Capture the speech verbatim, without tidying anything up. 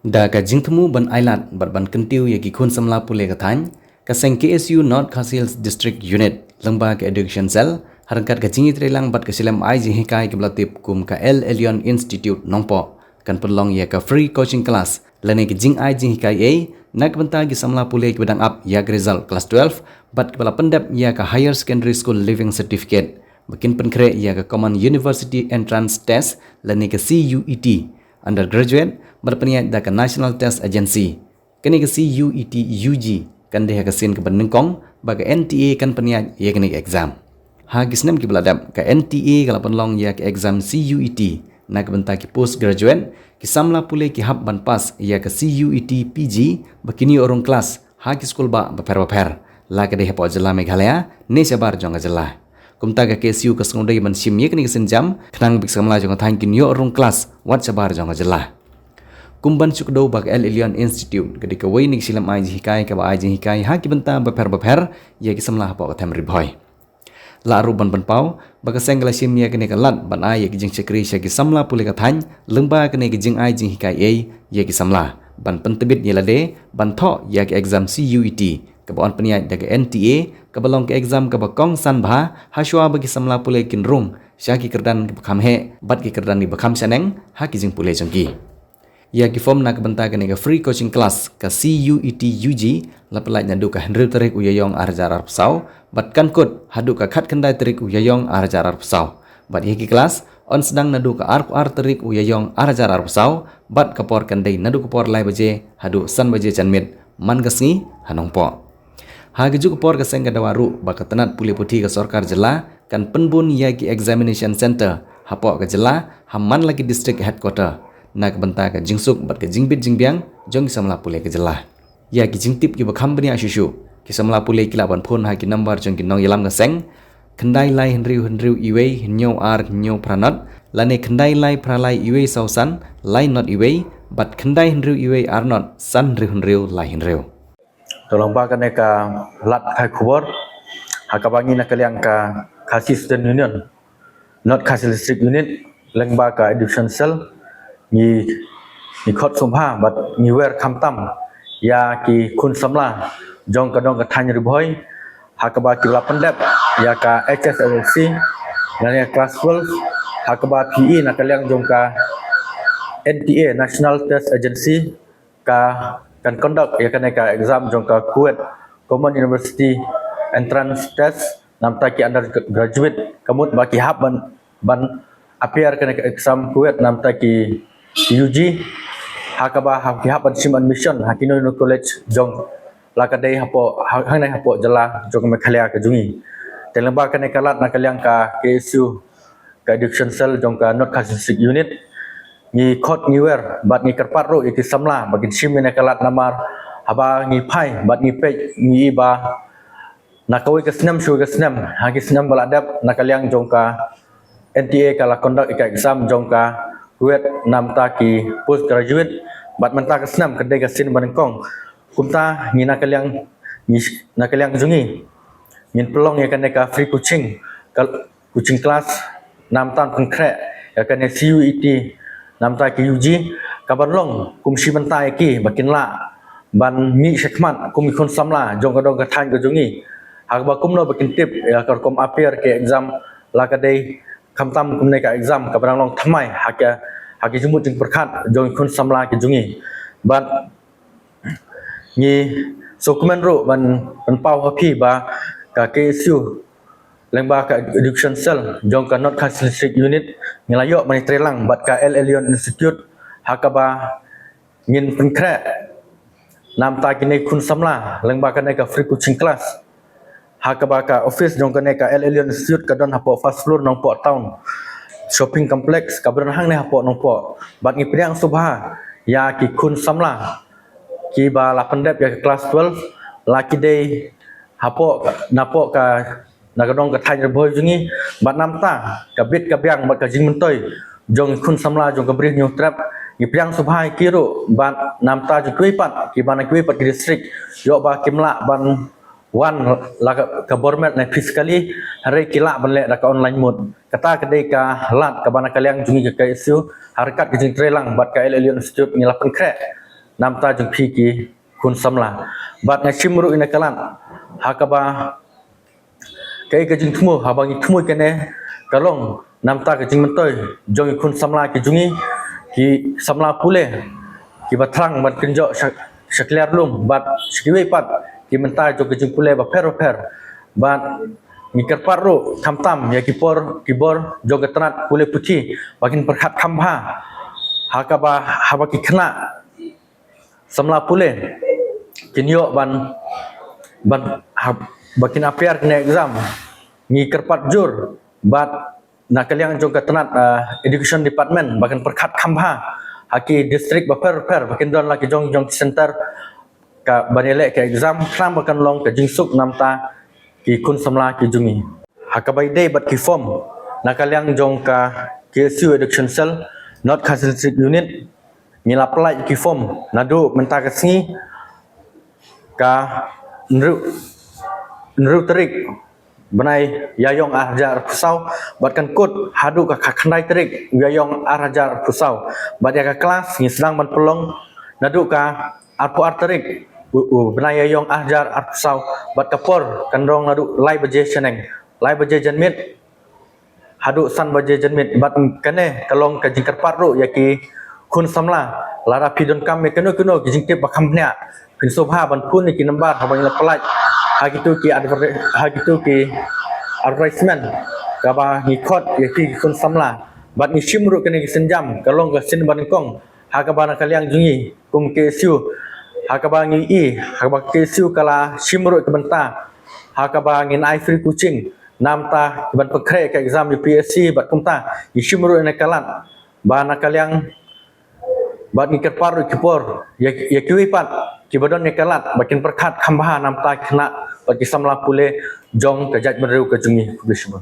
Da ka jingthmu ban ailad bad ban kyntiew ïa ki khun samla pule ka thaiñ, ka seng K S U North Khasi Hills District Unit lyngba ka Education Cell, ha ryngkat ka jingïatreilang bad ka shlem ai jinghikai kaba la tip kum ka El Elyon Institute Nongpoh, kan pynlong ïa ka free coaching class lane ka jingai jinghikai ei na ka bynta ki samla pule kiba dang ap ïa ka result class twelve bad kiba la pyndep ïa ka Higher Secondary School Leaving Certificate, ba kin pynkhreh ïa ka Common University Entrance Test lane ka C U E T Undergraduate, ba la pynïaid da ka National Test Agency. Kane ka C U E T U G kan dei ha ka sien kaba nyngkong ba ka N T A kan pynïaid ïa kane ka exam. Ha ki snem kiba la dep, ka N T A ka la pynlong ïa ka exam C U E T na ka bynta ki postgraduate, ki samla pule ki hap ban pass ïa ka C U E T P G ba kin ïoh rung klas ha ki skul bah bapher bapher, la ka dei hapoh jylla Meghalaya ne shabar jong ka jylla. Kumta ka K S U ka sngewdei ban shim ïa kane ka sienjam, khnang ba ki samla jong ka thaiñ kin ïoh rung klas wat shabar jong ka jylla. Kum ban shu kdew ba ka El Elyon Institute ka dei kawei na ki shlem ai jinghikai kaba ai jinghikai ha ki bynta bapher bapher ïa ki samla hapoh ka them Ri Bhoi. Lah ruh ban pynpaw ba ka seng ka la shim ïa kane ka lad ban ai ïa ki jingshakri sha ki samla pule ka thaiñ lyngba kane ka jingai jinghikai ei ïa ki samla, ban pyntbit ïa lade ban thoh ïa ka exam C U E T kaba yn pynïaid da ka N T A, kaba long ka exam kaba kongsan bha hashwa ba ki samla pule kin rung sha ki kyrdan kiba kham heh bad ki kyrdan kiba kham shaneng ha ki jingpule jong ki. Ïa ki form na ka bynta kane ka free coaching class ka C U E T U G la pynlait naduh ka hynriew tarik u Ïaïong ar hajar arphew saw bad kan kut haduh ka khatkhyndai tarik u Ïaïong ar hajar arphew saw. Bad ïa ki class yn sdang naduh ka arphew ar tarik u Ïaïong ar hajar arphew saw bad ka por kan dei naduh ka por lai baje haduh san baje janmiet man ka sngi ha Nongpoh. Ha kajuh ka por ka seng ka dawa ruh ba ka tnat pule puthi ka sorkar jylla kan pynbun ïa ki examination centre hapoh ka jylla ha man la ki district headquarter na ka bynta ka jingsuk bad ka jingbit jingbiang jong ki samla pule ka jylla. Ïa ki jingtip kiba kham bniah shuh shuh, ki samla pule ki lah ban phone ha ki number jong ki nongïalam ka seng, khyndai lai hynriew hynriew iwei hynñiew ar hynñiew phra not, lane khyndai lai phra lai iwei saw san lai not iwei, bad khyndai hynriew iwei ar not san hynriew hynriew lai hynriew. To lyngba kane ka lad khaïi khubor ha kaba ngi na ka liang ka Khasi Student Union North Khasi District Unit lyngba ka Education Cell ngi, ngi khot sngewbha bad ngi wer khamtam ïa ki khun samla jong ka dong ka thaiñ Ri Bhoi ha kaba ki la pyndep ïa ka H S S L C lane class twelve ha kaba phi i na ka liang jong ka N T A, National Test Agency, ka kan conduct ïa kane ka exam jong ka Kuwait Common University Entrance Test namta ki undergraduate, ka mut ba ki hap ban, ban appear kane ka exam Kuwait namta ki U G, ha kaba ha ki hap ban shim admission ha kino kino college jong la ka dei hapoh, ha, hangne hapoh jylla jong Meghalaya ka jong ngi. Te lyngba kane ka lad na ka liang ka K S U ka Education Cell jong ka North Khasi District Unit, ngi khot ngi wer bad ngi kyrpad ruh ïa ki samla ba kin shim ïa kane ka lad namar haba ngi phai bad ngi peit ngi i ba na kawei ka snem sha kawei ka snem, ha ki snem ba la dep na ka liang jong ka N T A ka la conduct ïa ka exam jong ka Kuwait namta ki postgraduate, bad mynta ka snem ka dei ka sien ba nyngkong. Kumta ngi na ka liang, ngi na ka liang jong ngi ngin pynlong ïa kane ka free coaching, ka coaching class namta pynkhreh ïa kane C U E T namta ki U G, kaban long kum shi bynta ïa ki ba kin lah ban mih shakhmat kum ki khun samla jong ka dong ka thaiñ ka jong ngi, ha kaba kumno ba kin tip ïa ka rukom appear ki exam la ka dei, khamtam kumne ka exam kaba dang long thymmai ha ka, ha ki jingmut jingpyrkhat jong ki khun samla ki jong ngi. Bad ngi sngewkmen ruh ban, ban pynpaw ha phi ba ka K S U lyngba ka Education Cell jong ka North Khasi District Unit ngi la ïoh ban ïatreilang bad ka El Elyon Institute ha kaba ngin pynkhreh namta kine khun samla lyngba kane ka free coaching class ha kaba ka office jong kane ka El Elyon Institute ka don hapoh first floor Nongpoh Town Shopping Complex kaba don hangne hapoh Nongpoh. Bad ngi pdiang sngewbha ïa ki khun samla kiba la pyndep ïa ka class twelve, la ki dei hapoh, napoh ka, na ka dong ka thaiñ Ri Bhoi jong ngi, bad namta ka bit ka biang bad ka jingmyntoi jong ki khun samla jong ka Bri Hynñiewtrep, ngi pdiang sngewbha ïa ki ruh bad namta jong kiwei pat kiba na kiwei pat ki district, ïoh ba kim lah ban wan la ka, ka bor met ne physically, hynrei ki lah ban leh da ka online mode. Kata ka dei ka lad kaba na ka liang jong ngi ka K S U ha ryngkat ka jingtreilang bad ka El Elyon Institute ngi la pynkhreh namta jong phi ki khun samla. Bad nga shim ruh ïa kane ka lad ha kaba kaei ka jingthmu, haba ngi thmu ïa kane ka long namta ka jingmyntoi jong ki khun samla ki jong ngi, ki samla pule kiba thrang ban kynjoh sha, sha kliar lum bad sha kiwei pat ki bynta jong ka jingpule bapher bapher. Bad ngi kyrpad ruh khamtam ïa ki por, ki bor jong ka tnat pule puthi ba kin pyrkhat kham bha ha kaba, haba ki khynnah samla pule kin ïoh ban, ban ha, ba kin appear kane exam. Ngi kyrpad jur bad na ka liang jong ka tnat, ah, education department ba kan pyrkhat kham bha ha ki district bapher bapher ba kin don la ki jong, jong ki center ka ban ïaleh ka exam, khnang ba kan long ka jingsuk namta ki khun samla ki jong ngi. Ha kaba ïadei bad ki form, na ka liang jong ka K S U Education Cell, North Khasi Hills Unit, ngi la pynlait ki form naduh mynta ka sngi ka hynriew, hynriew tarik bnai Ïaïong ar hajar arphew saw, bad kan kut haduh ka khatkhyndai tarik Ïaïong ar hajar arphew saw. Bad ïa ka klas ngi sdang ban pynlong naduh ka arphew ar tarik u, u bnai Ïaïong ar hajar arphew saw, bad ka por kan long naduh lai baje shaneng, lai baje janmiet haduh san baje janmiet. Bad kane ka long ka jingkyrpad ruh ïa ki khun samla, lada phi donkam ïa kino kino ki jingtip ba kham bniah, phin sngewbha ban phone ïa ki number haba ngi la pynlait ha kito ki adver-, ha kito ki advertisement kaba ngi khot ïa ki khun samla. Bad ngi shim ruh kane ka sienjam ka long ka sien banyngkong ha kaba na ka liang jong ngi kum K S U, ha kaba ngi i ha kaba K S U ka la shim ruh ka bynta ha kaba ngin ai free coaching namta ki ban pynkhreh ka exam U P S C. Bad kumta ngi shim ruh ïa kane ka lad ba na ka liang, bad ngi kyrpad ruh ki por ïa, ïa kiwei pat kiba don ïa ka lad ba kin pyrkhat kham bha namta ki khynnah bad ki samla pule jong ka jaitbynriew ka jong ngi. Khublei shibun.